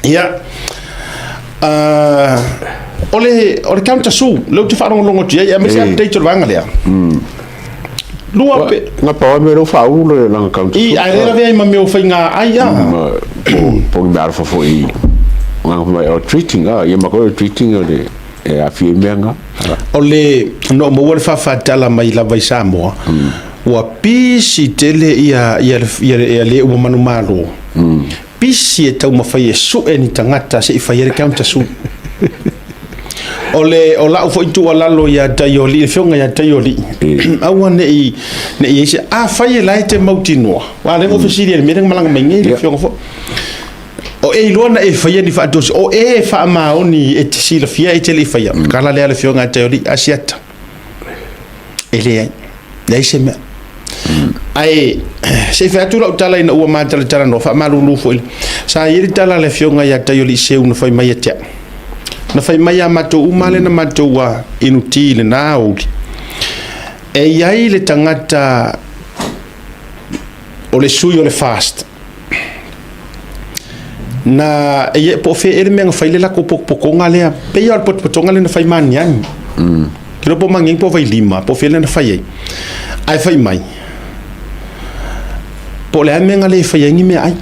Ia, o le, o le counter sue, lea ou te faalogologo atu i ai, aemaise update o le vaega lea. Lua pe... Na pau lava mea lea ua faaulu le lana counter sue. I, ae le lavea ai ma mea o faiga ai a. Po o ni mea alofa foi i agaga fai mai o le treating, a, ia matou o le treating o le e aafia ai mea na. O le, na ou maua le faafatala mai lava i Samoa, ua pisi tele ia, ia, ia, ia le ua manumalo. Pisi e taumafai e sue ni tagata se i fai ai le counter sue. O le o lau foi tuualalo ia Taioli, le afioga ia Taioli, aua ne i ne i i ai se afai e la e te mautinoa, aua o lea na ou fesili ai i le mea lea na malaga mai nei le afioga foi. O e iloa na e faia ni faatoese, o e e faamaoni e te silafia e te le i faia. O le tala lea a le afioga ia Taioli, Asiata. E leai, leai se mea. Ae se i fai atu lau tala ina ua matalatalanoa, faamalulu foi. Sa i ai le tala a le afioga ia Taioliiseu na fai mai ia te au. Na fai mai ia matou uma lea na matou inu ti i lena aoauli. E i ai le tagata o le sui o le FAST na e ia po o fea ea le mea na fai le latou potopotoga lea pei lava o le potopotoga lea na fai Maniani ke iloa po o Maniani po o Vailima po o fea lea na fai ai ae fai mai po o le a le mea na le fai ai ni meaai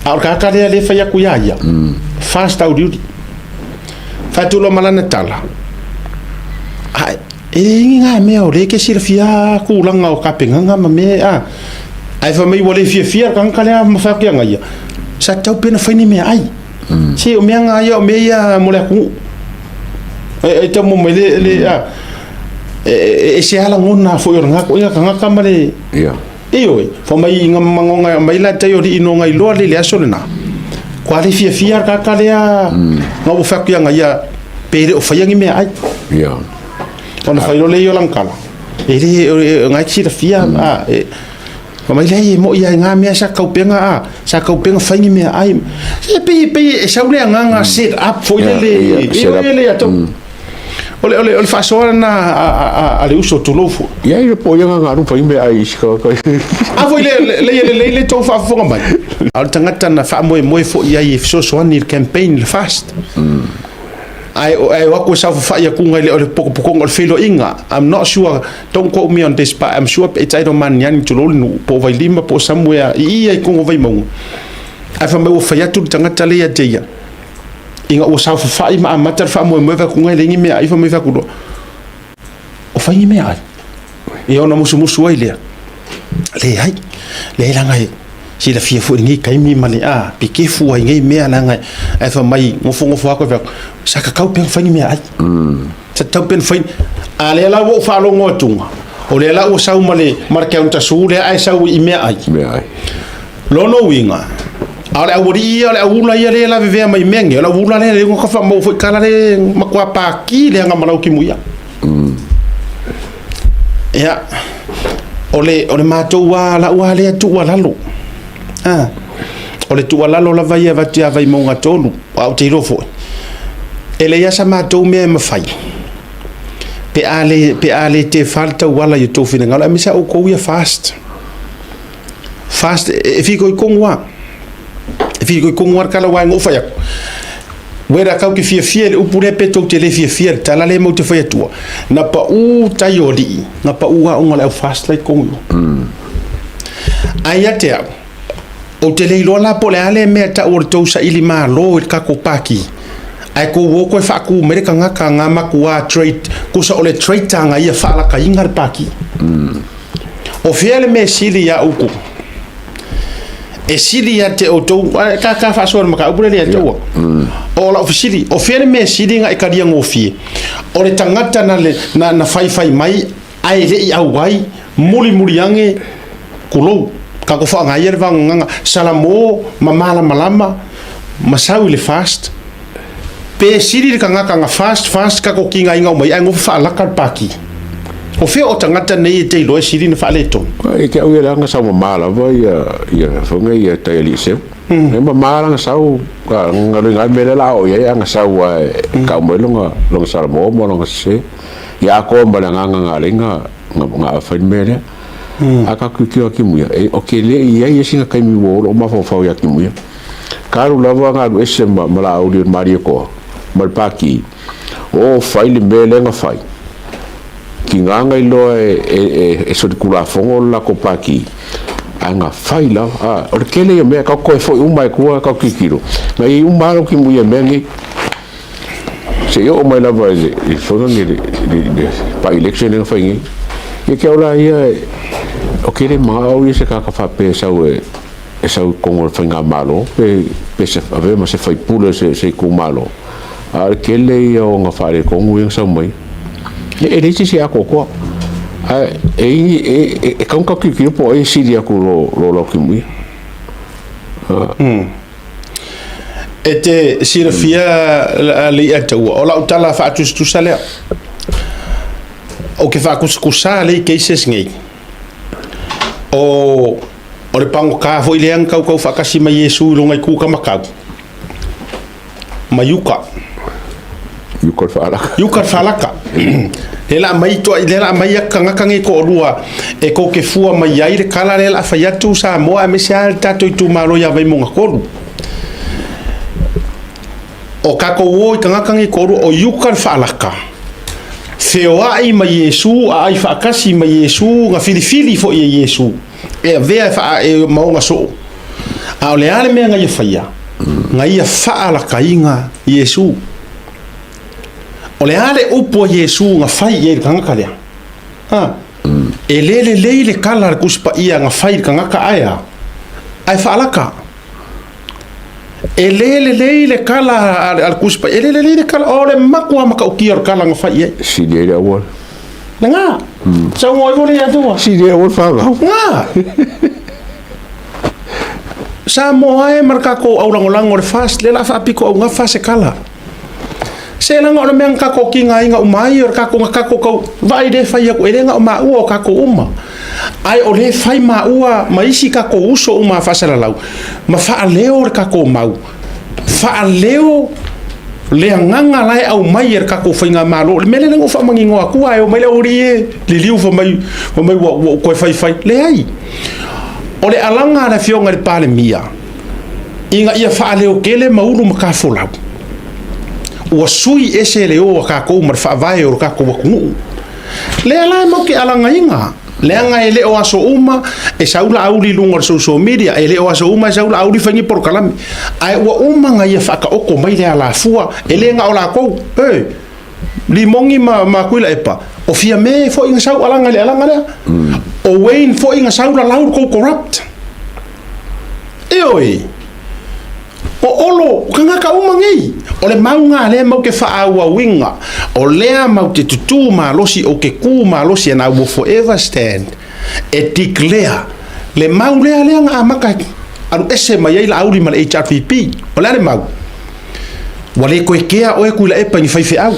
a o le tagata lea lea e fai atu ia ia FAST auliuli fai atu loa ma lana tala ae E leai ni ngā mea o lea e te silafia tulaga o tapenaga ma mea a. Ae fai mai ua le fiafia le tagata lea ma fai atu ia ia, sa tatau pea ona fai ni meaai. Se o mea ngā ia o mea ia mo le atunuu. E, e tau mai le, le a, e, e, e se ala lagona foi o lena ituaiga tagata ma le, Ia. Ioe, fai mai nga magoga mai la tai o lii no ngai loa le le aso lena. Kua le fiafia le tagata lea nga ua fai atu ia ia pe le o faia ni meaai. Ia. Ona fai loa lea ia o lana tala. E le ngai te silafia a e fai mai leai e moi lava i nga mea sa taupega a sa taupega fai ni meaai. Se pei pei e sau le agaga set up foi lele. Set up. Ioe le atau. O le, o le, o le faasoa lena a, a, a, a le uso tulou foi. Ia ia po ia nga lu fai me ai isi ka ka. A foi le le le le le tou faafofoga mai. A o le tagata na faamoemoe foi i ai e fesoasoani i le campaign le FAST. Ae ae o atu e saofafai atu i le o le potopotoga o le feiloaiga. I'm not sure, don't quote me on this, but I'm sure it's either Maniani tulou le nuu, po o Vailima po o somewhere i i ai i totonu o Vaimauga. Ae fai mai ua fai atu le tagata lea ia te ia. Ina ua saofafai ma amata le faamoemoe fai atu, e leai ni meaai, fai mai fai atu loa, o fai ni meaai. Ia ona musumusu ai lea, leai, leai leaga e silafia foi i lenei taimi ma le a, pikefu ai nei mea leaga ae fai mai nofonofo atu fai atu, sa tatau pea ona fai ni meaai. Sa tatau pea ona fai, a lea la ua ou faalogo atuga, o lea la ua sau ma le ma le counter sue lea ae sau i meaai. Meaai. Lona uiga, a o le aualii ia, o le auula ia lea e lavevea mai mea nei, o le auula lea lea ua faamau foi tala lea e matua paki le agamalau timuia. Ia, o le, o le matou lava, lau lava lea tuualalo, a, o le tuualalo lava ia e avatu ia Vaimauga 3, ae ou te iloa foi, e leai lava sa matou mea e mafai, pe a le, pe a le tefa le tauala i o outou finagalo, aemaise lava outou ia FAST. FAST e fitoitonu lava. E fitoitonu lava le tala aua e na ou fai atu, whether tatou te fiafia i le upu lea pe tou te le fiafia i le tala lea matou te fai atua, na pau tai o alii, na pau aoga a le au FAST la i totonu i o. Ae ia te au, ou te le iloa la po o le a lea mea e tau o le tou saili malo i le tatou Pati, ae tou o toe faatu mai le tagata na matua trade, tusa o le traitor na ia faalakaina le Pati. O fea le mea e sili iā outou? E sili ia te outou, ka ka faasoa le mataupu lea ia te ua. O lau fesili, o fea le mea e sili na e talia gofie? O le tagata na, le, na, na faifai mai ae le i auai, mulimuli ane, tulou, tatou faaaoga ia le vaganaga, Salamo ma malamalama ma sau i le FAST, Pe sili le tagata na fast fast ka kokiga inga uma ai ae nofo faalaka le paki. O fea o tagata nei e te iloa e sili na faaletonu? E te au ia leaga sau mama lava ia ia foi nei ia tai alii seu. E mama lana sau ka galuega ai mea lea la oo i ai ana sau a e kau mai lona lona Samoa ma lona sese. Ia atoa ma le agaga na alai na na fai le mea lea. A ka kiukiu atu i muia, e o ke le i ai e sina taimi ua o loo mafaufau ia ki muia. Ka alu lava ga alu ese ma ma Laauli o le Malietoa ma le Pati, o fai le mea lea na fai. Tiga na iloa e, e, e, e solitulafono le latou Pati, ae na fai lava. A, o le tele ia o mea, tatou toe foi uma ai tua, tatou tilotilo, na i ai uma lava lau timuia i mea nei. Seia oo mai lava i le, i le fono nei, le, le, le by-election lea na fai nei. Ia te au la ia, o ke le manao au ia se tagata faapea e sau e, e sau i totonu o le faigamalo pe, pe se avea ma se faipule o se, se itumalo. A o le tele ia o ona faaletonu ia na sau mai. Ia, e leai se isi e atoatoa. Ae e, e, e, e tatau ona tatou tilotilo po o ai e sili atu i lo, lo Lautimuia. E te silafia le i'a taua, o lau tala faatusatusa lea. Ou te faatusatusa lea i cases nei. O, o le pagota foi lea na tautau faatasi ma Iesu i lona itu kamatau, ma Iuka. Iuka le faalaka. Iuka le faalaka. Lea la aumai toa, lea la aumai tagata nei toalua e tou te fua mai ai le tala lea la fai atu Samoa aemaise lava le tatou itumalo ia Vaimauga 3. O tatou o i tagata nei toalua, o Iuka le faalaka, feoai ma Iesu, aai faatasi ma Iesu, na filifili foi e Iesu e avea e faa, e maoga soo. A o le a le mea na ia faia? Na ia faalakaina Iesu. O le a le upu a Iesu na fai i ai i le tagata lea? Ha? E le lelei le kala a le Tusi Paia na fai i le tagata ae a? Ae faalaka. E le lelei le kala a le Tusi Paia, e le lelei le kala, o le matua matautia o le kala na fai i ai. Sili ai le auala. Lena. Saunoa ifo le ia te ua. Sili ai le auala whanau. Nga. Samoa e ma le tatou aulagolago o le FAST, lea o le a faapito augafa se tala. Se leaga o le mea na tatou tigaina uma ai, o le tatou na tatou tau vaai lea e fai atu, e le na o maua o tatou uma. Ae o lea e fai maua ma isi tatou uso uma a faasalalau, ma faaleo le tatou mau, faaleo le agaga la e aumai e le tatou faigamalo. O le mea lea na ou faamaninoa atu, ae omai le aualii e liliu fai mai, fai mai ua ou toe faifai. Leai. O le alaga a le Afioga i le Palemia ina ia faaleotele ma ulu matafolau, ua sui ese le o a tatou ma le faavae o le tatou atunuu. Lea la e matou te alagaina, leaga e le o aso uma e sau Laauli i luga o le social media, e le o aso uma e sau Laauli fai ni polokalame, ae ua uma ona ia faataoto mai le alafua, e le na o latou, e, Limogi ma, ma Tuilaepa, o Fiame foi na sau alaga i le alaga lea. O Wayne foi na sau lalau le tou corrupt. Ioe. O Olo, o tagata uma nei. O le mau lea mau te faaauauina. O lea mau te tutū malosi, o te kū malosi, and I will forever stand e declare le mau lea lea na amata alu ese mai ai Laauli ma le HRPP. O le a le mau? Ua le toe kea oe Tuilaepa i ni faifeau.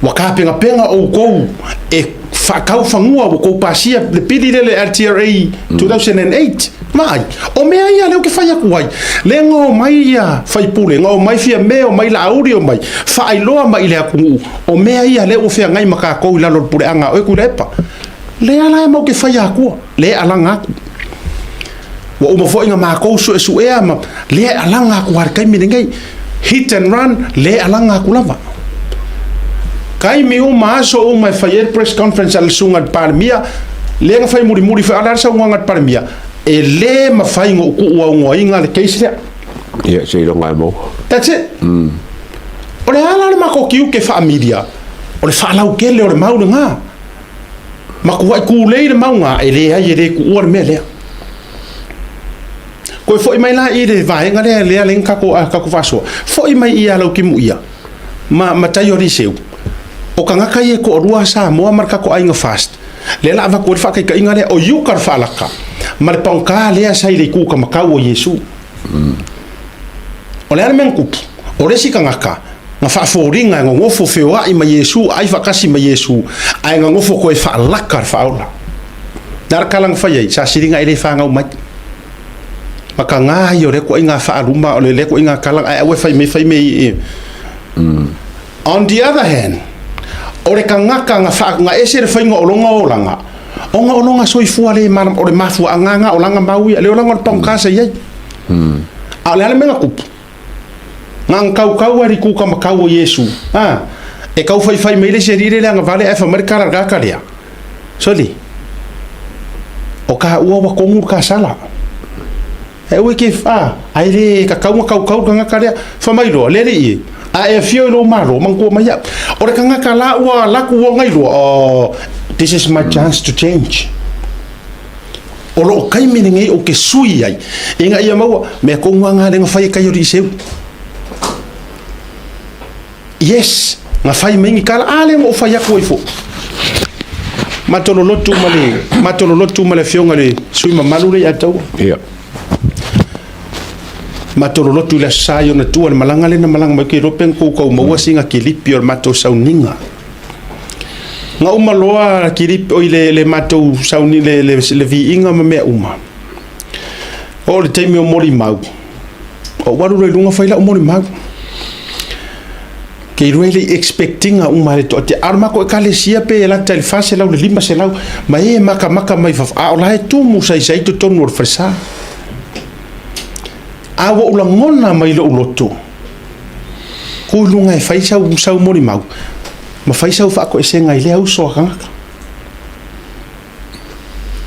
Ua tapenapena outou e faataufanua ua tou pasia le pili lea le LTRA 2008. Vaai, o mea ia lea ou te fai atu ai, lea na omai ia faipule, na omai Fiame, omai Laauli, omai, faailoa mai i le atunuu, o mea ia lea ua feagai ma tatou i lalo o le puleaga a oe Tuilaepa. Lea la e matou te faia atua, lea e alaga atu. Ua uma foi na matou suesuea ma lea e alaga atu lava i le taimi lenei. Hit and run, lea e alaga atu lava. Taimi uma, aso uma e fai ai le press conference a le susuga i le Palemia, lea na fai mulimuli foi, a o le a le saunoaga a le Palemia? E le mafai ona ou tuuaunoaina le case lea. Ia, seiloga e maua. That's it. O le a la le matou tiute faa-media? O le faalautele o le mau lena. Matuai tulei le mauga, e leai e le tuua le mea lea. Koe foi mai la i le vaega lea lea lea tatou a tatou faasoa. Foi mai ia lau timuia ma ma tai o Liseu. O tagata ia e toalua a Samoa ma le tatou aiga FAST. Lea la avatu ai le faataitaiga lea o Iuka le faalaka ma le pagota lea sa i le itu kamatau o Iesu. O le a le mea na tupu? O le isi tagata na faafoliga e nonofo feoai ma Iesu, ai faatasi ma Iesu, ae nonofo koe faalaka le faaola. Le a le tala na fai ai? Sa siliga e le fanau mai. Makaga ia o lea ituaiga faaluma, o lea ituaiga tala, ae aua e fai mai fai mai. On the other hand, o le tagata na, fa, na ese le faiga o lona olaga, ona o lona soifua le malama, o le mafuaaga na olaga mau ia, le olaga o le pagota sa i ai. A o le a le mea na tupu? Na ona kaukau lava i le itu kamakau o Iesu, a, e tau faifai mai le isi alii lea i le agavale ae fai mai le tala a le tagata lea, Sole, o taua ua tonu le kasala. E aua e te, a, ae le tatau ona kaukau le tagata lea. Fai mai loa, le alii e, a e afio i lou Malo, manatua mai au. O le tagata la ua alu atu ua gailoa, oh, this is my chance to change. O loo taimi lenei ou te sui ai ina ia maua mea tonu a na lea na fai e tai o Liseu. Yes, na fai mai ni tala, a lea na ou fai atu ai foi. Matou lolotu ma le, matou lolotu ma le afioga i le sui mamalu lea ia Taua. Ia. Matou lolotu i le Aso Sa i ona tua le malaga lea na malaga mai, ou te iloa pe na tou tau maua sina kilipi o le matou sauniga. Na uma loa kilipi, oi le, le matou sauni, le, le, le viiga ma mea uma. Oo i le taimi o molimau, ou alu loa i luga fai lau molimau. Ke iloa e le i expect ina uma e le toatia. A o le matou ekalesia pe e lata i le 400 i le 500 ma e makamaka mai fafo, a o la e tumu saisai i totonu o le falesa. A ua ou lagona mai lou loto, ku i luga e fai sau, sau molimau, ma fai sau faatoesega i lea uso a tagata.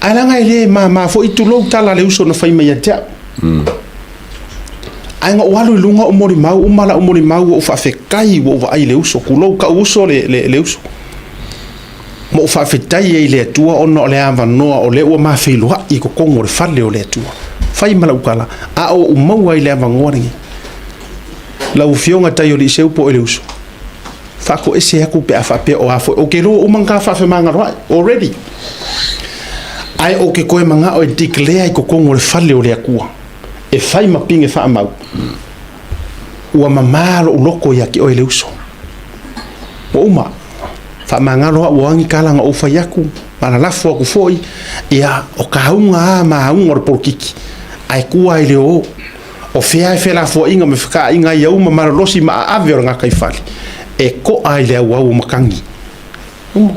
Ae leaga e le mama foi tulou tala a le uso na fai mai ia te au. Ae na ou alu i luga ou molimau, uma lau molimau ua ou faafetai ua ou vaai i le uso, tulou kau uso le, le, le uso. Ma ou faafetai ai i le Atua ona o le avanoa o lea ua ma feiloai i totonu o le fale o le Atua. Fai ma lau tala, a o ou maua ai le avanoa lenei. Lau Afioga Taioliiseu po o Eleuso, faatoese atu pe a faapea o a foi. Ou te iloa ua uma ona ta faafemagaloai already. Ae ou te toe manao e declare i totonu o le fale o le Atua e fai ma pine faamau, ua mamā lou loto ia te oe le uso. Ua uma. Faamagalo au o a ni tala na ou fai atu, ma lalafo atu foi, ia, o kauga a ma auga o le polokiki, ae tua i le o. O fea e felafoaiga ma fekaaiga ai auma malolosi ma aave o le gataifale e koa i le auau o matagi. Uma.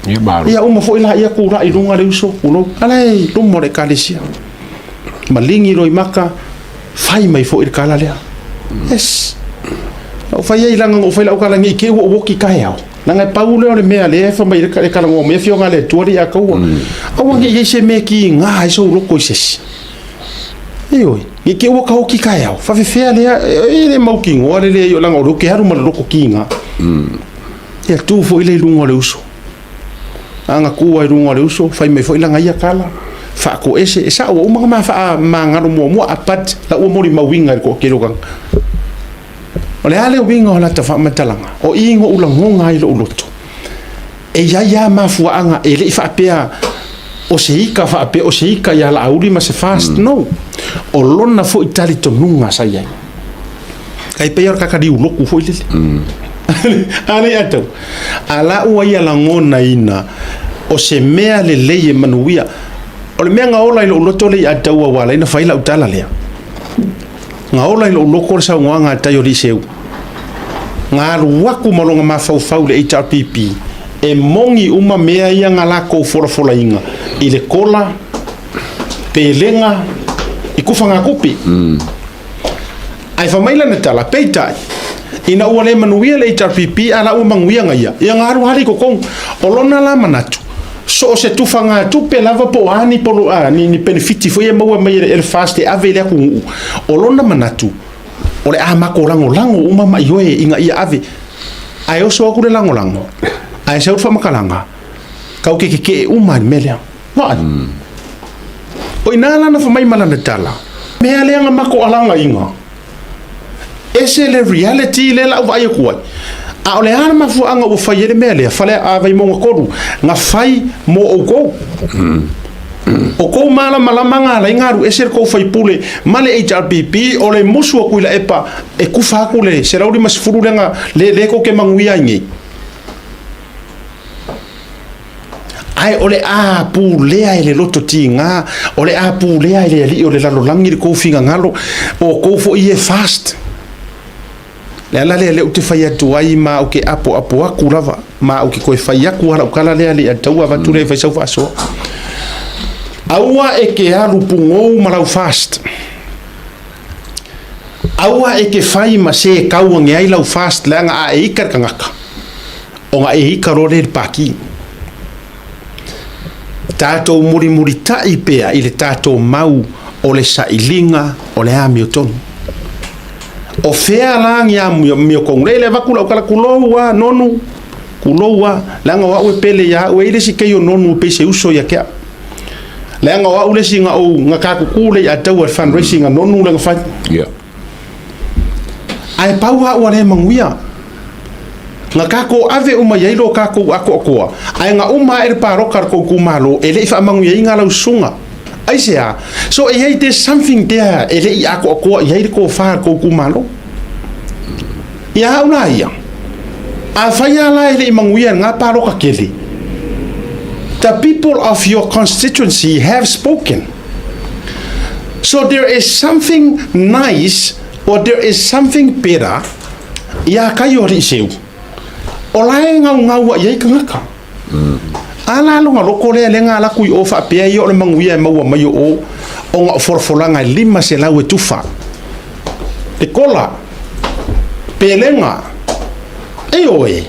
Ia malo. Ia uma foi la ia kula'i i luga le uso, tulou, ala e i luma o le ekalesia. Maligi loimaka, fai mai foi le tala lea. Yes. Na ou fai ai leaga na ou fai lau tala nei i te i ua ou oti taeao. Leaga e pau lea o le mea lea e fai mai ai le talanoa mai afioga a le Atua lea ia taua. Aua ne i i ai se mea e kiga ai sou loto i se isi. Ioe, i te ua ka oki taeao, faafefea lea, e le mautinoa le leai o leaga o lea ou te alu ma le loto kiga. Ia tu foi lea i luga o le uso. A na tu ai i luga o le uso, fai mai foi lana ia tala, faatoese, e sao ua uma ona ma faamagalo muamua, a but la ua molimauina i le toatele o tagata. O le a le uiga o lata faamatalaga? O i na ou lagona ai lou loto. E i ai lava mafuaaga e le i faapea o se ika faapea o se ika ia Laauli ma se fast, no. O lona foi talitonuga sa i ai. Kai pei o le kaka liuloku foi lele. A le atau. A la ua ia lagonaina o se mea lelei e manuia. O le mea na ola i lou loto le i ataua ua ala ai ona fai lau tala lea. Na ola i lou loto le saunoaga a Tai o Liseu. Na alu atu ma lona mafaufau i le HRPP e moni uma mea ia na latou folafolaina i le kola, pelega, i kufagatupe. Ae fai mai lana tala, peitai, ina ua le manuia le HRPP a la ua manuia na ia, ia na alu lava lea i totonu. O lona la manatu, so o se tufagatupe lava po o a ni, polo, a, ni, ni penefiti foi e maua mai e le FAST e ave i le atunuu, o lona manatu, o le a matou lagolago uma ma ioe ina ia ave. Ae oso atu le lagolago, ae sau le faamatalaga, tau te tetee uma i le mea lea. Vaai. O ina lana fai mai ma lana tala, mea lea na matou alagaina, ese le reality lea la ou vaai atu ai. A o le a le mafuaaga ua fai ai le mea lea, fale a Vaimauga 3, na fai mo outou. O kou malamalama na ala ai na alu ese le tou faipule ma le HRPP, o le musu a Tuilaepa e kufa atu le 150 lea na le le tou te manuia ai nei. Ae o le a pulea e le loto tiga, o le a pulea e le alii o le lalolagi le kou finagalo, o kou foi e fast. Le ala lea lea ou te fai atu ai ma ou te apoapo atu lava, ma ou te toe fai atu lava lau tala lea le taua avatu lea e fai sau faasoa. Aua e te alu pugou ma lau fast. Aua e te fai ma se e tau age ai lau FAST leaga a e ika le tagata, ona e ika loa lea i le pati. Tatou mulimulita'i pea i le tatou mau o le sailiga o le amiotonu. O fea la ni amiotonu? Lea e avatu lau tala, tulou a Nonu, tulou a, leaga o au e pele ia au, e i ai le isi kei o Nonu e pei se uso ia te au. Leaga o au le isi na ou na tatutu le iataua i le fundraising a Nonu lea na fai. Yeah. Ae pau au a le manuia. Na tatou ave uma i ai lo tatou atoatoa, ae na uma ae le paloka a le tou itumalo e le i faamanuiaina lau susuga. Aisea? So e i ai, there's something there e le i atoatoa i ai le tofa a le tou itumalo. Ia au la ia, afai lava la e le i manuia i lena paloka tele, the people of your constituency have spoken. So there is something nice or there is something better iā kai o alii seu, o la e gaugau ai ai tagata. A la lona loko lea lea na alaku i o faapea ia o le manuia e maua mai o o, ona o folafolaga e 500 e tufa. Le kola, pelega, ioe,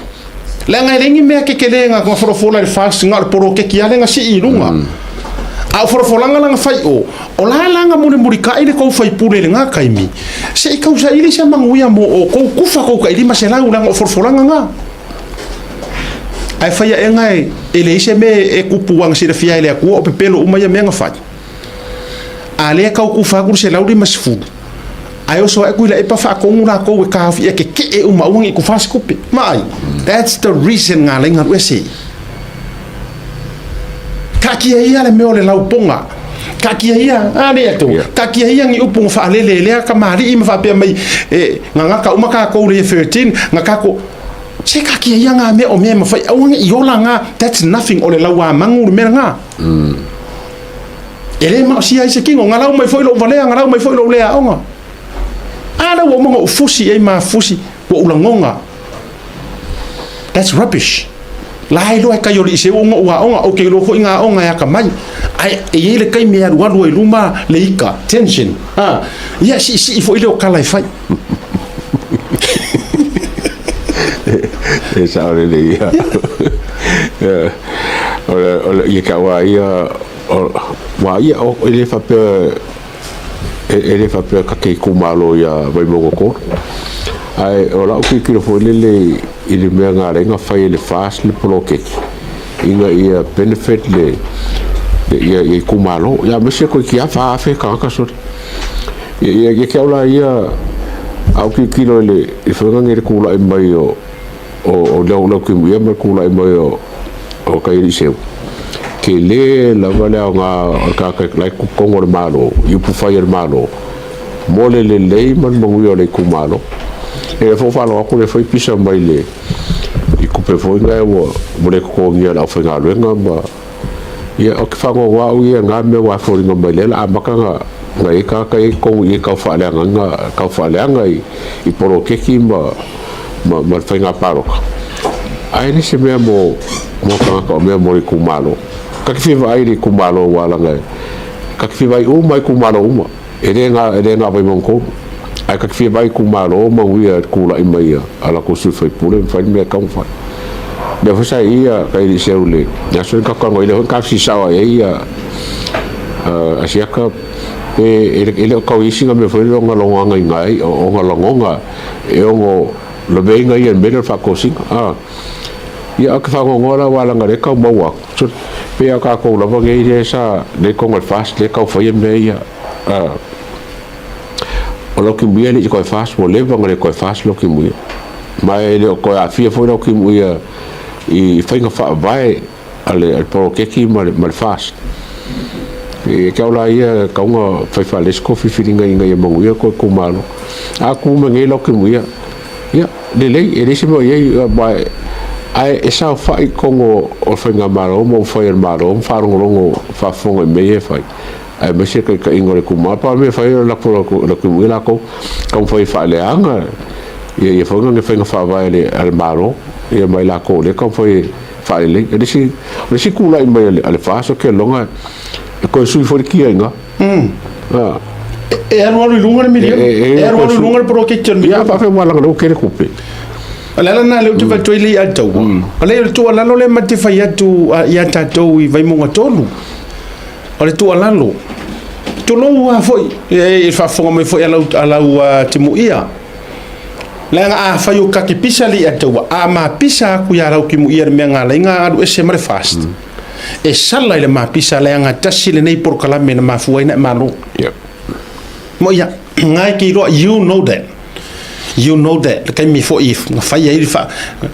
leaga e leai ni mea kekele na folafola i le FAST na o le poloketi lava lea na sii i luga. A o folafolaga la na fai i o, o la la na mulimulitai le tou faipule i lena taimi, se i tau saili se manuia mo outou, tufa tou tai 500 leaga o folafolaga na. Ae fai aʻega e leai se mea e tupu aua na silafia e le Atua o pepelo uma ia mea na fai. A lea e tau tufa atu le 150, ae oso ae Tuilaepa faatonu latou e taofi ia kekeʻe uma aua ne i tufa se tupe. Vaai, that's the reason na ala ai na alu ese. Taatia ia le mea o le laupoga. Taatia ia, a le atu, taatia ia ni upu na faalele e lea kamali'i ma faapea mai, e, gagata uma tatou i le year 13, na tatou, se taatia ia ngā mea o mea e mafai, aua ne i ola ngā, that's nothing, o le lauamanu le mea lena. E le maosia ai se kino, na lau mai foi lou valea, na lau mai foi lou le aoga. A lea ua uma ona ou fusi i ai ma fusi, ua ou lagona. That's rubbish. La e iloa e kai o lii seu ona ou aoga, ou te iloa foi ngā aoga e akamai. Ae e i ai le taimi e alualu ai luma le ika, tension. Ha, ia siisii foi lea o tala e fai. E sao lelei ia. O le ia ka wa ia wa ia o e le faapea e le faapea ka ke itumalo ia Vaimauga 3. Ae o lau tilotilo foi lele i le mea na ala ai ona fai e le FAST le poloketi ina ia benefit le ia itumalo. Ia aemaise toeitiiti lava 4,000 tagata sole. Ia ia te au la ia a ou tilotilo i le faiga lenei i le tulai mai o o Leutimuia ma le tulai mai o Kaialiseu, tele lava le aoga o le tagata la e totonu o le Malo, i upufai a le Malo, mo le lelei ma le manuia o le itumalo. E lea foi ua faalogo atu lea foi pisa mai le i tupe foi na ua le totogia e le aufaigaluega ma ia ou te faanoanoa au ia na mea ua foliga mai lea la amata na na i ai tagata ia i totonu i i tau faaleagaina tau faaleaga i poloketi ma ma ma le faiga palota ae le se mea mo mo tagata o mea mo le itumalo. Ta te fia vaai i le itumalo aua leaga ta te fia vaai uma itumalo uma e le na e le na Vaimauga 3 ae ta te fia vaai itumalo manuia i le tulai mai a latou sui usufono ma fai le mea e tatau ona fai. Lea foi sa i ai ka Eliseu i le aso lea na tatou talanoa ai, lea foi na tafesisao ai ia Asiata pe e le o tau i ai sina mea foi lea ona logoagaina ai, ona lagona e ono laveaina ia i le mea lea o le faatosina. Ia ou te faanoanoa la aua leaga o lea e tau maua atu, pei lava o tatou lava nei lea sa lea i totonu o le FAST lea e tau faia mea ia. O lau timuia e le i toe FAST, ua leva ona le toe FAST lau timuia. Ma e le o toe aafia foi lau timuia i faiga faavae a le poloketi ma le FAST. E te au la ia e tatau ona fai faalelei se tou filifiliga ina ia manuia le tou itumalo. A tu mai nei lau timuia, ia, lelei, e leai se mea o i ai, ma ae e saofai i totonu o le faigamalo ma upufai a le Malo ma faalogologo faafofoga i mea ia e fai. Aemaise le taitaiga o le itumalo. Pau le mea e fai o le lafo atu i latou taumafai e faaleaga ia foi ni faiga faavae a le Malo ma i latou o lea e taumafai e faalelei. O le isi tulai mai a le FAST ou te lagona e toe sui foi le kia i ina. E alualu i luga le miliona. E alualu i luga le poloketi o le miliona. Ia faafefea ua laga lea tele tupe. O le ala lena lea ou te fai atu ai le i'a taua. O le tuualalo lea ma te fai atu ia tatou i Vaimauga 3. O le tuualalo, tulou lava foi i le faafofoga mai foi a lau timuia. Leaga afai o kakipisa le i'a taua, a mapisa atu ia lau timuia i le mea na ala ai ona alu ese ma le FAST, e sala i le mapisa leaga tasi lenei polokalame na mafua ai ona e malo. Mo ia, na e te iloa, you know that. You know that. Le taimi foi na fai ai le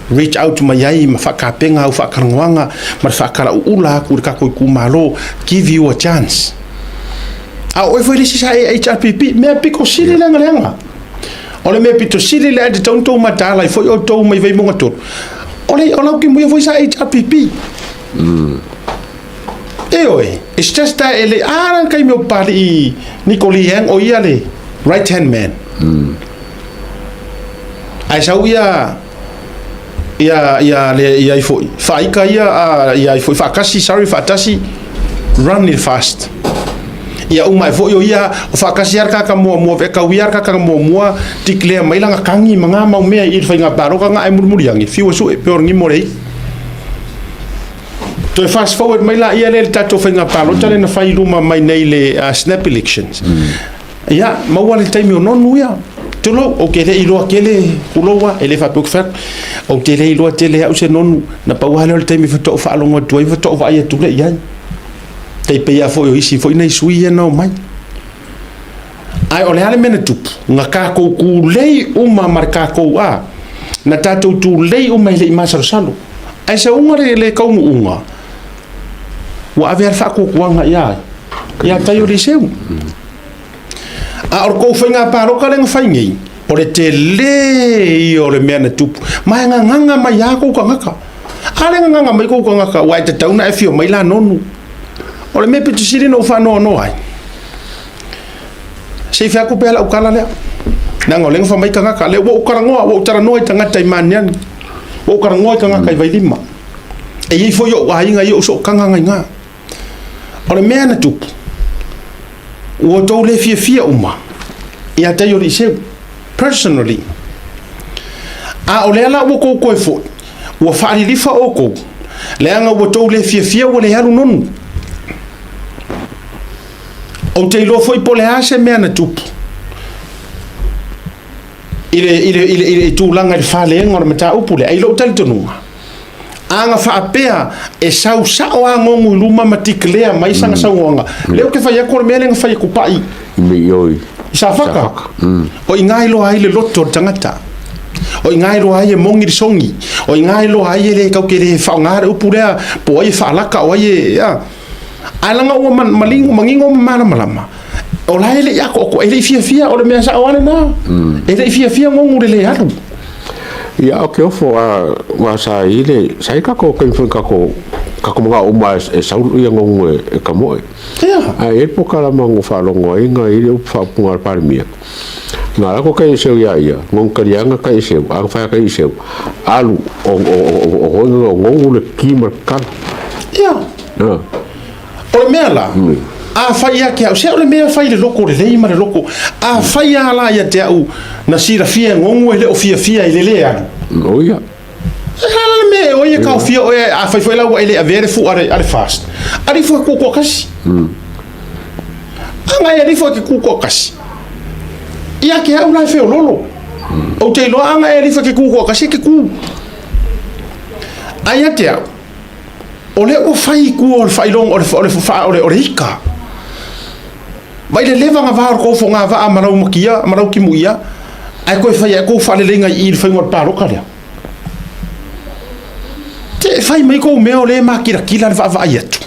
reach out mai ai ma faatapena au faatalanoaga ma le faatalauula atu i le tatou itumalo, give you a chance. A o oe foi le isi sa e HRPP, mea pito sili lea na leaga. O le mea pito sili lea e tatau ona tou mataala ai foi outou mai Vaimauga 3. O le o lau timuia foi sa HRPP. Ioe, it's just that e le a le taimi o Papali'i Niko Lee Hang o ia le right hand man. Ae sau ia ia ia le ia ai foi faaika ia a ia ai foi faatasi sorry faatasi run it fast. Ia uma ai foi o ia o faatasi lava le kaka muamua e kau ia le kaka muamua declare mai lana kagi ma ngā mau mea i le faiga palota nga e mulimuli ane fiu e sue pe o le gimo le i. Toe fast forward mai la ia lea i le tatou faiga palota lea na fai i luma mai nei le snap elections. Ia, maua le taimi o nonu ia. Tulou, ou te le iloa tele, tulou lava, e le faapea ou te fai atu, ou te le iloa tele au se nonu, na pau lava lea o le taimi faatoa ou faalogo atu ai, faatoa ou vaai atu lea i ai. Tai pei lava foi o isi foi nai sui ia na omai. Ae o le a le mea na tupu? Na tatou tulei uma ma le tatou a, na tatou tulei uma e le i masalosalo. Ae sauga le, le taunuuga, ua ave lava le faatuatuaga ia ai? Ia tai o Liseu. A o le tou faiga palota lea na fai nei, o le tele ia o le mea na tupu. Ma e gagaga mai lava tou tagata. A le gagaga mai tou tagata, aua e tatau ona e afio mai la nonu. O le mea pito sili ona ou faanoanoa ai, Se i fai atu pea lau tala lea. Leaga o lea na fai mai tagata, lea ua ou talanoa, ua ou talanoa i tagata i Maniani, ua ou talanoa i tagata i Vailima. E i ai foi ou aiga i ou sootaga na i ina. O le mea na tupu, ua outou le fiafia uma ia te ia Seu, personally. A o lea la ua outou toe foi, ua faalilifa outou, leaga ua outou le fiafia ua le alu nonu. Ou te iloa foi po o le a se mea na tupu i le, i le, i le, i le tulaga i le faleega o le mataupu lea. I lou talitonuga, a na faapea e sau sao lava Gogu i luma ma declare mai sana saunoaga, lea ou te fai atu o le mea lea na fai e Tupai i Safata. O i ina e iloa ai le loto o le tagata. O i ina e iloa ai e moni le sogi. O i ina e iloa ai e le tatou te le faaaoga le upu lea po o ai e faalaka, o ai e... Ae leaga ua manino ma malamalama, o la e le i atoatoa, e le i fiafia, o le mea sao lava lena. E le i fiafia Gogu i le le alu. Ia, o ke ofo a wa sa i le sa i kako kai foi kako kako mga uma e sau ia Gogu e kamoe. Ai e po kala mango whalongo ai nga i le upu whaapunga al parimia. Nga la ko kai seu ia ia, ngong karianga kai seu, ang whaia kai seu, alu o o o o o o Gogu le ki ma kala. O le mea la, afai ia te au, se o le mea e fai i le loko lelei ma le loko, afai lava la ia te au na silafia e Gogu e le o fiafia i le le alu. O ia. E a la le mea e oe e taofia oe, afai foi la ua e le avea le fua a le FAST, ali ifo e ku toatasi. A na e ali ifo e te ku toatasi, ia te au la e feololo. Ou te iloa a na e ali ifo e te ku toatasi, e te ku. A ia te au, O lea ua fai i tua o le faailoga o le, o le, o le, o le ika. Mai le leva na va o le kou fogavaa ma lau makia, ma lau timuia, ae toe fai ai kou faaleleiga i i le faiga o le paloka lea. Te fai mai kou mea o lea e makilatila le vaavaai atu.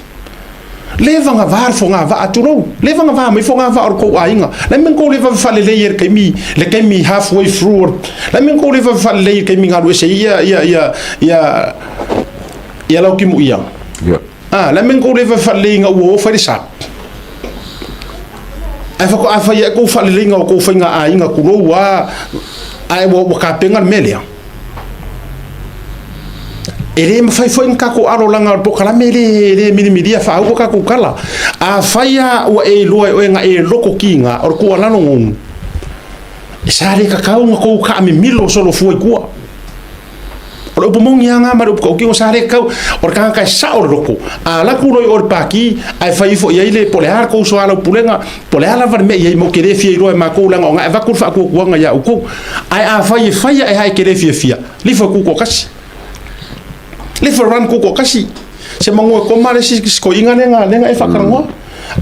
Leva na va le fogavaa, tulou, leva na va mai fogavaa o le kou aiga. Le mea kou leva faalelei ai le taimi, le taimi halfway through, le mea kou leva faalelei i le taimi galu ese ia, ia, ia, ia, ia lau timuia. Ia. Ah, le mea kou leva faalelei ina ua o fai le sap. Ae faatoa fai ai kou faaleleiga o kou faiga aiga, tulou lava, ae ua tapena le mea lea. E le mafai foi ona tatou alo leaga o le polokalame e le, e le milimilia faaua tatou tala. Afai lava ua e iloa e oe na e loto tiga, o le tuualalo gonu, e sa le tatau ona tou taamimilo solofua i tua. O le upu moni lava na ma le upu tautino, sa le tatau, o le tagata e sao le loto, a alu atu loa i o i le pati, ae fai ifo i ai le, po o le a le tou soalaupulega, po o le a lava le mea e i ai, matou te le fia iloa e matou leaga o na e avatu le faatuatuaga ia outou. Ae afai e fai ae lava e te le fiafia, lifo e tutoatasi. Lifo e run tutoatasi. Se manu e koma le isi toeaina lea na e faatalanoa.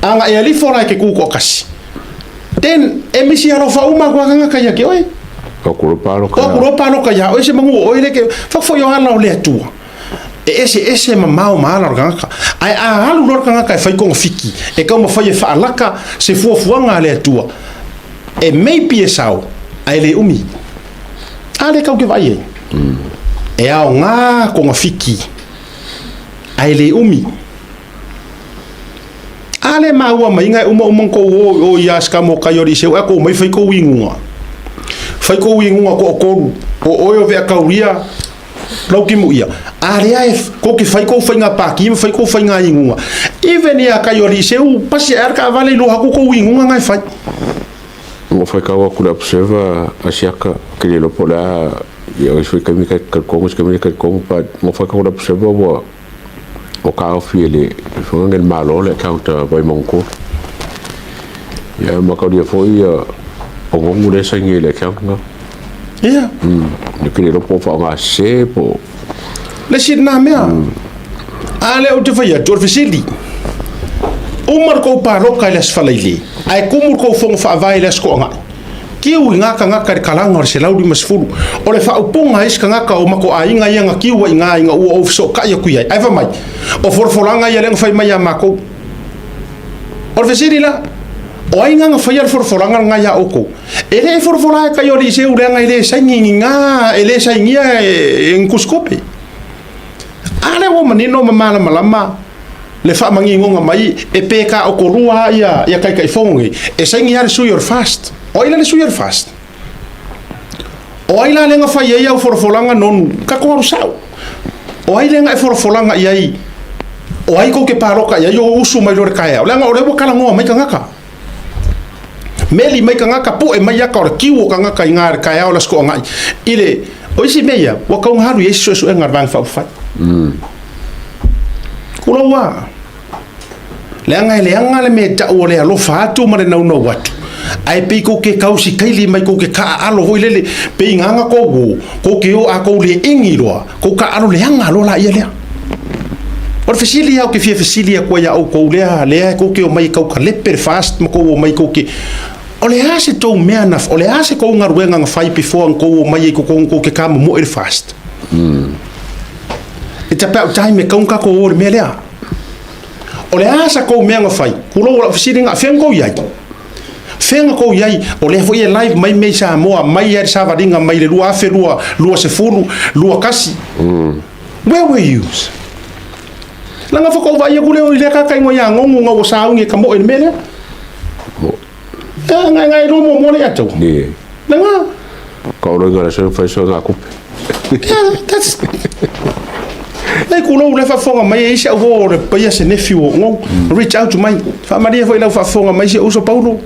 A na e alifo la e te tutoatasi, then e misi alofa uma atu lava tagata ia te oe. O atu loa paloka. O atu loa paloka ia oe se manu o oe lea e te fai o ala o le Atua. E eseese mamao ma ala o le tagata. Ae a alu loa le tagata e fai kogafiti, e taumafai e faalaka se fuafuaga a le Atua, e maybe e sao, ae le umi. A lea tatou te vaai ai. E aoga kogafiti, ae le umi. A lea e maua mai e uma uma ona tou o i o i Askamo kai o Liceu ae tou omai fai tou inuga. Fai tou inuga toatolu, o oe o Veatauria, Lautimuia. A lea e tou te fai tou faiga pati ma fai tou faiga inuga. Even ia kai o Liceu, pasi ae a le taavale iloa atu tou inuga na e fai. Ua ou faitau atu i le Observer a siaka, ke le iloa po o le a ia isi foi taimi talitonu isi taimi le talitonu but ua ou faitau i le Observer ua ua taofi e le foi le Malo le account a Vaimauga 3. Ia mataulia foi ia o Gogu lea e saini ai i le account lena. Ia. Ou te le iloa po o faaaoga sese po o. Le isi lena mea. A lea ou te fai atu, o le fesili, uma le tou paloka i le Aso Faraile, ae tumu le tou fono faavae i le Aso Toonai. Tiu i ngā tagata i le kalaga o le 150. O le faaupuga a isi tagata o matou aiga ia na tiu ai i ina ina ua ou fesootai atu i ai, ae fai mai, o folafolaga ia lea na fai mai ia matou. O le fesili la, o ai na na faia le folafolaga lena ia outou? E le folafola e kai o Eliseu leaga e le saini ni ngā, e le sainia e ni tusikope. A lea ua manino ma malamalama le faamaninoga mai e pe taotolua lava ia Taitaifono nei, e saini lava le sui o le FAST. O ai la le sui o le FAST? O ai la lea na fai ai au folafolaga nonu? Tatou alu sao. O ai lea na e folafolaga i ai? O ai tou te paloka i ai o usu mai loa i le taeao? Leaga o lea ua talanoa mai tagata. Meli mai tagata, pue mai aka o le kiu o tagata i le taeao o le Aso Toonai. I le, o isi mea ia, ua tau alu i ai se suesuega a le Vaega Faaupufai. Kulou lava. Leaga e leaga le mea e tau o le alofa atu ma le naunau atu, ae pei tou te tausikaili mai tou te taaalo foi lele, pei gaga tou o, tou te o a tou le egi loa, tou taaalo leaga loa laia lea. O le fesili lava ou te fia fesili atu ai ia outou lea, lea tou te omai e tau talepe le FAST ma tou omai tou te, o le a se tou mea na, o le a se tou galuega na fai before na tou omai ai i totonu tou te tamomoe i le FAST? It's about time e tatau ona tatou o i le mea lea. O le a sa tou mea na fai? Tulou o lau fesili lena, fea na tou i ai? Fea na tou i ai? O lea foi e live mai mea i Samoa, mai lava i le savaliga mai le 2020, 21. Where were you? Leaga faatoa ou vaai atu lea i lea tagata igoa ia Gogo na ua sauni e ka moe i le mea lea. Ea, ngai ngai iloa muamua lea ia te au. Leaga. Ka oloiga le soe fai soe ngā kupe. Yeah, that's... Nei kulou le faafofoga mai e isi au o le paia se nephew o ngou. Reach out mai. Faamalie foi lau faafofoga mai si ou uso Paulo.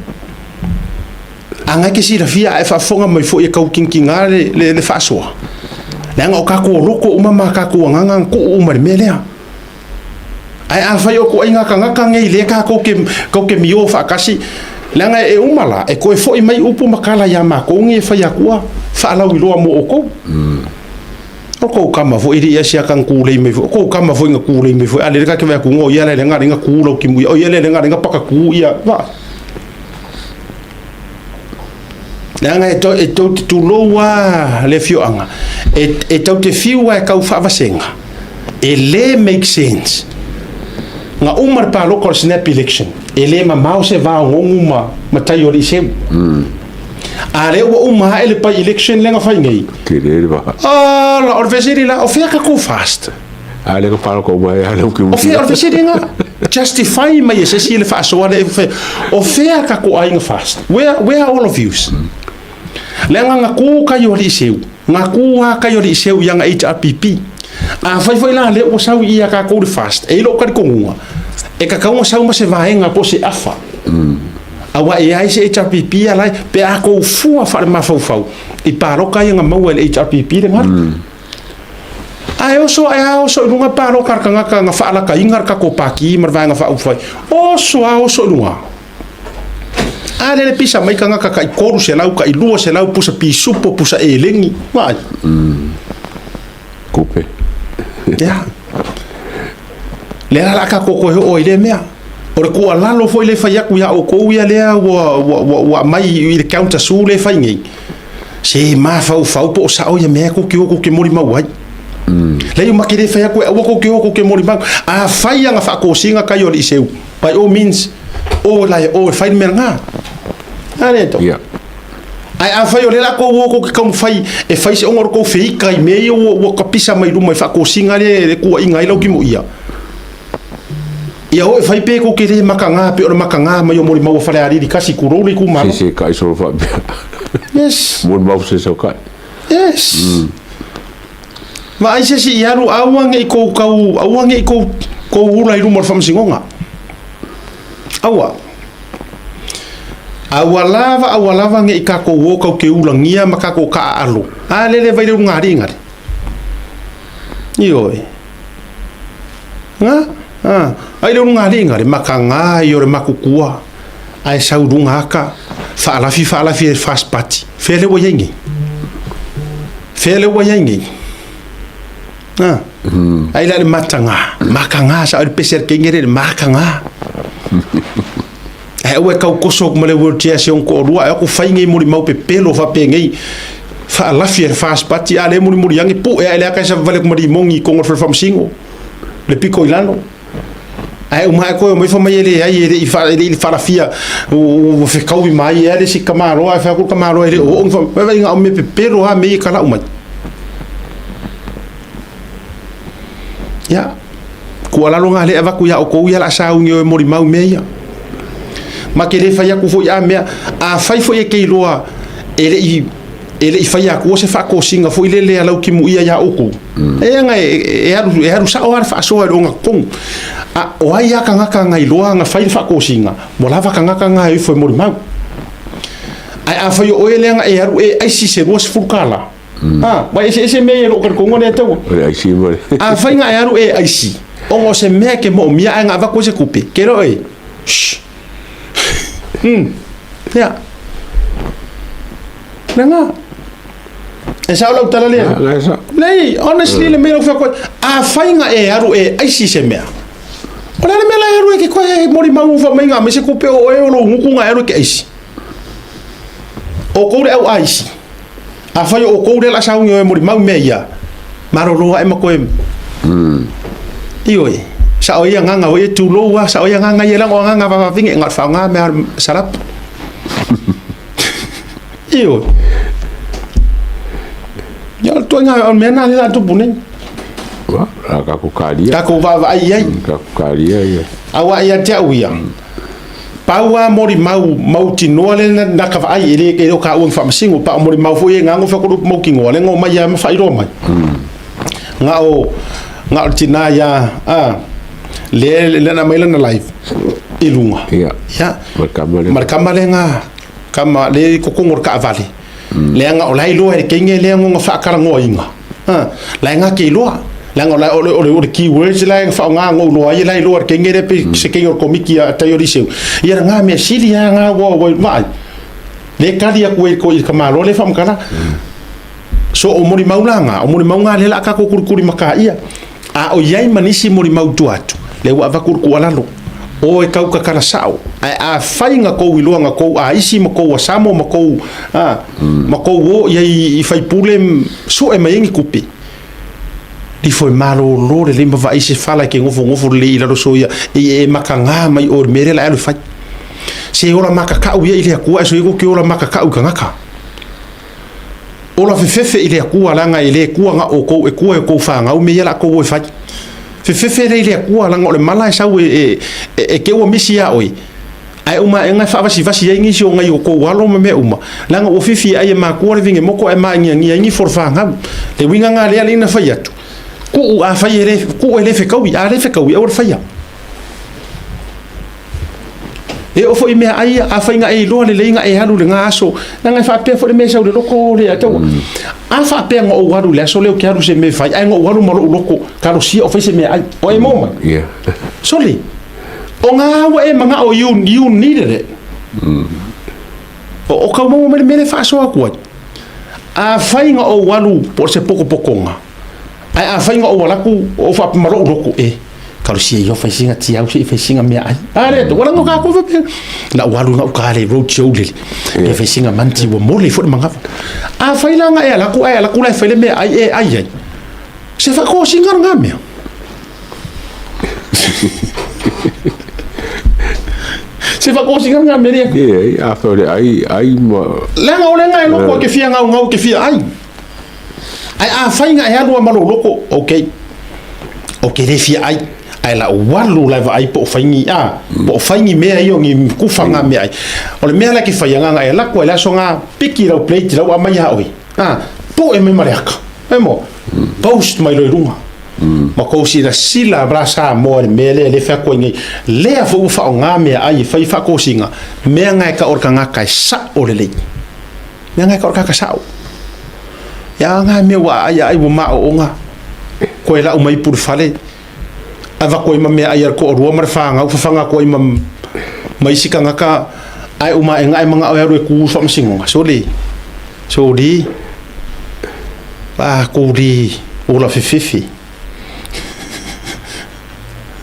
A ngai ke silafia ae faafofoga mai foi e kau kinkinga le, le, le faasoa. Leaga o kakou o loko uma ma kakou agaga na tuu uma i le mea lea. Ae afai o ituaiga tagata nei lea tatou te, tou te mio faatasi, leaga e uma la, e toe foi mai upu ma tala ia matou nei e fai atua faalauiloa mo outou. O kou kama foi e le i asiaka na tulei mai foi, o kou kama foi na tulei mai foi, a lele ka te vaai atu, o ia le lenga lenga tu lau timu ia, o ia le lenga lenga paka tu ia, va. Leaga e, to, e tou te tulou lava le afioaga, e, e tou te fiu lava e tau faavasega, e le make sense. Na uma le paloka o le snap election, e le mamao se va o Gogu ma, ma tai o Aliiseu. A lea ua uma ae le by election lea na fai nei. Tele le va. Ala, o le fesili la, o fea tatou fast? A lea ka paloka uma e a leu ki O fea, o le fesili nga, justify mai e se isi le faasoa lea e fai, o fea tatou aiga fast? Where, where are all of yous? Leaga na ku kai o Aliiseu, na ku lava kai o Aliiseu i ana HRPP. Afai foi la lea ua sau i ia tatou le FAST, e i ai lou talitonuga, e tatau ona sau ma se vaega po o se afa. Aua e ai se HRPP ala ai, pe a tou fua faale-mafaufau i palota ia na maua e le HRPP le galu. Ae oso ae a oso i luga palota a le tagata na faalataina le tatou Pati ma le Vaega Faaupufai. Oso a oso i luga. A lele pisa mai tagata tai 300, tai 200 pusa pisupo, pusa eleni. Vaai. Kupe. Ia. Lea la la tatou toe oo ai lea mea. O le tuualalo foi lea e fai atu ia outou ia lea ua, ua, ua, ua aumai i le counter su lea e fai nei. Se mafaufau po o sao ia mea tou te o tou te molimau ai. Leai ma te le fai atu e aua tou te o tou te molimau. Afai ana faatosina tai o alii seu, by all means, o la e o e fai le mea lena. A lea tau. Ia. Ae afai o lea la tou o tou te taumafai e fai se ona o le tou feika i mea ia ua, ua tapisa mai luma i faatosina lea e tuuaiina ai lau timuia. Ia o e fai pe tou te le mataga pei o le mataga mai o molimau a Falealili tasi tulou le itumalo. Se se kai solo faapea. Yes. Molimau se sau kai. Yes. Vaai se isi i alu aua ne i kou kau aua ne i kou kou ula i luma o le faamasinoga. Aua. Aua lava aua lava ne i tatou o kau ke ulagia ma tatou taaalo. A lele vai le uluga alii gale. Ioe. Nga, a, ai le uluga alii gale mataga ia o le matutua ae sau i luga aka faalafi faalafi e le FAST Party. Fea lea ua i ai nei? Fea lea ua i ai nei? A, ai la le mataga, mataga sa le pese a le kenge le mataga. Ae aua e tau koso atu ma le wheelchair si ona toalua ae o atu fai nei molimau pepelo faapenei faalafi e le FAST Party a lea mulimuli ane pue ae le ata e savavali atu ma limoni i totonu o le fale faamasino le pito i lalo. Ae uma ae toe omai fai mai e leai e le i e le i faalafia ua fetaui mai ea le isi tamaloa ae fai atu le tamaloa e le o oo ni vaivai na o mea pepelo lava mea ia e talau mai. Ia, tuualalo lena lea e avatu ia outou ia o le a sauni o e molimau mea ia. Ma te le fai atu foi a mea, afai foi e te iloa e le i e le i faia atua se faatosina foi lele a lau timuia ia outou, e aga e alu e alu sao lava le faasoa i le ogatotonu. A o ai lava tagata na iloa na fai le faatosina, ua lava tagata na e o ifo e molimau. Ae afai o oe lea na e alu e aisi se $20, a, ua eseese mea ia i lou talitonuga lea taua. O le aisi ma le. Afai na e alu e aisi, ona o se mea e te moomia ae na avatu ai se tupe, ke iloa oe, shh. Ia. Lena. E sao lau tala lea? La e sao. Leai, honestly le mea lau fai atu ai, afai na e alu e aisi se mea, o le a le mea la e alu ai ke koe molimau fai mai na aumai se tupe o oe o lou gutu na e alu e ke aisi. Outou le au aisi, afai o outou lea o le a sauni o e molimau mea ia, malolo ae ma koe. Ioe, sao ai agaga o ia tulou lava, sao ai agaga ia leaga o agaga vavavine na o le faaaoga mea o salapu. Ioe. Ia o le ituaiga o le mea lena lea o le a tupu nei. Ua, la tatou kalia. Tatou vaavaai i ai. Tatou kalia ia. Aua ia te au ia, pau lava molimau mautinoa lea na ta vaai, e le e le o taua ni faamasino, pa o molimau foi e gago fai atu le upu mautinoa, lea na omai lava ma faailoa mai. Na o na o le tina ia a lea lea na aumai lana live i luga. Ia. Ia. Ma le tama lea. Ma le tama lea na tama lea i totonu o le taavale. Leaga o la e iloa e le teine lea lona faatalanoaina. Ha, la e gata iloa. Leaga o la o le o le o le keywords la e faaaoga na ou iloa ai la e iloa e le teine lea pe se teine o le komiti a tai o Liceu. Ia lena mea sili lava na ua ua vaai. Lea e tali atu ai i le tamaloa lea e faamatala. So o molimau la na, o molimau na lea o le a tatou kulikuli mataia. A o i ai ma nisi molimau i tua atu, lea ua avatu le tuualalo, o e tau tatala sao, ae afai na tou iloa na tou aisi ma tou asamo ma tou, a, ma tou o i ai i faipule sue mai ai ni tupe, lifo e malolo lelei ma vaai se fala e ke nofonofo lelei i lalo soia, e, e mataga mai oe i le mea lea o le a e alu e fai. Se ola makakau ia i le Atua ae soia kou ke ola makakau i tagata. Ola fefefe i le Atua leaga e le kua na o outou e kua e outou fanau mea ia o le a outou o e fai. Fefefe lea i le Atua leaga o le mala e sau e, e, e te ua misi ia oe, ae uma aega e faavasivasi ai nisi o nai outou alo ma mea uma, leaga ua fifi e ai e makua le vigemoto ae maagiagia ai nifo o le fanau. Le uiga na lea alii na fai atu, Kuu afai e le, kuu e le fekaui, a le fekaui, aua le faia. E oo foi i meaai ia, afai na e iloa lelei na e alu i lena aso, leaga e faapea foi le mea e sau i le loto le ataua. A faapea na ou alu i le aso lea ou te alu i se mea e fai, ae na ou alu ma lou loto talosia o fai se meaai, o e maua mai? Sole, o na ua e manao you, you needed it. O kau maua mai le mea lea e faasoa atu ai. Afai na ou alu po o se potopotoga, ae afai na ou alu atu o ou faapea ma lou loto, e, talosia ia fai sina tiau se i fai sina meaai. A le atu, ua laga kākou faapea. Na ou alu i gauta le road show lele, e fai sina manti ua mole foi le manava. Afai la na e alu atu ae alu atu la e fai le meaai e ai ai, se faatosina lena mea. Se faatosina lena mea lea. Ia, afai o le ai, ai ma... Leaga o lena e loko e ke fia gaugau ke fia ai. Ae afai na e alu lava ma lou loko, okay, ou te le fia ai, ae lau alu la e vaai po o fai ni, a, po o fai ni mea ia o ni kufaga meaai. O le mea la e te faia, na ona e alu atu lava i le aso lena, piki lau plate la ua aumai ia oe, a, poe mai ma le aka, e mo, post mai loa i luga. Ma kou silasila la Samoa i le mea lea e le fai atu ai nei, lea foi ua faaaoga meaai e fai faatosina, mea na e tau o le tagata e sao lelei. Mea na e tau o le tagata sao. Ia na mea ua aai aai ua maooga, koe lau mai ipu i le fale, avatu ai ma meaai a le toalua ma le fanau, fafaga atu ai ma isi tagata, ae uma ae na e manao e alu e tu i le faamasinoga. Sole, sole, a kou le ola fefefe.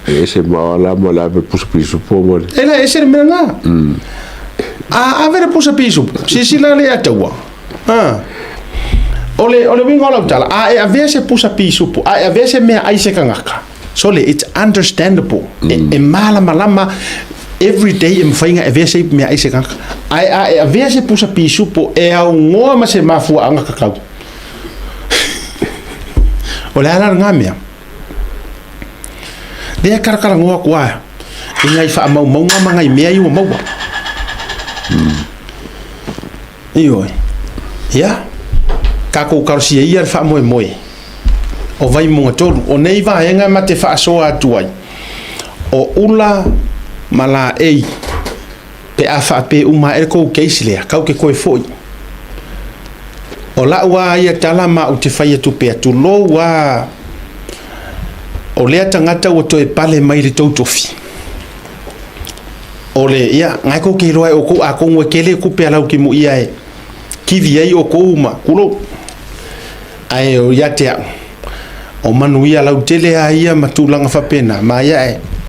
E ese ma la ma la ave pusa pisupo ma le. E la ese le mea lena. A ave le pusa pisupo, silasila le ataua. A. O le, o le uiga o lau tala, a e avea se pusa pisupo, a e avea se meaai se tagata, sole, it's understandable. E, e malamalama every day e mafai ona avea se meaai se tagata. Ae a e avea se pusa pisupo e aunoa ma se mafuaaga tatau, o le a la lena mea? Lea e talatalanoa atu lava i nai faamaumauga ma nai mea ia ua maua. Ioe. Ia, tatou talosia ia le faamoemoe o Vaimauga 3. O nei vaega ma te faasoa atu ai, o Ula ma Laei, pe a faapea uma ae le tou case lea, kau te toe foi. O lau lava ia tala ma ou te fai atu pea, tulou lava, o lea tagata ua toe pale mai i le tou tofi. O le, ia, na e tou te iloa e outou, atonu e tele tupe a Lautimuia e kivi ai outou ma, tulou. Ae ia te au, o manuia lautele lava ia ma tulaga faapena, ma ia e.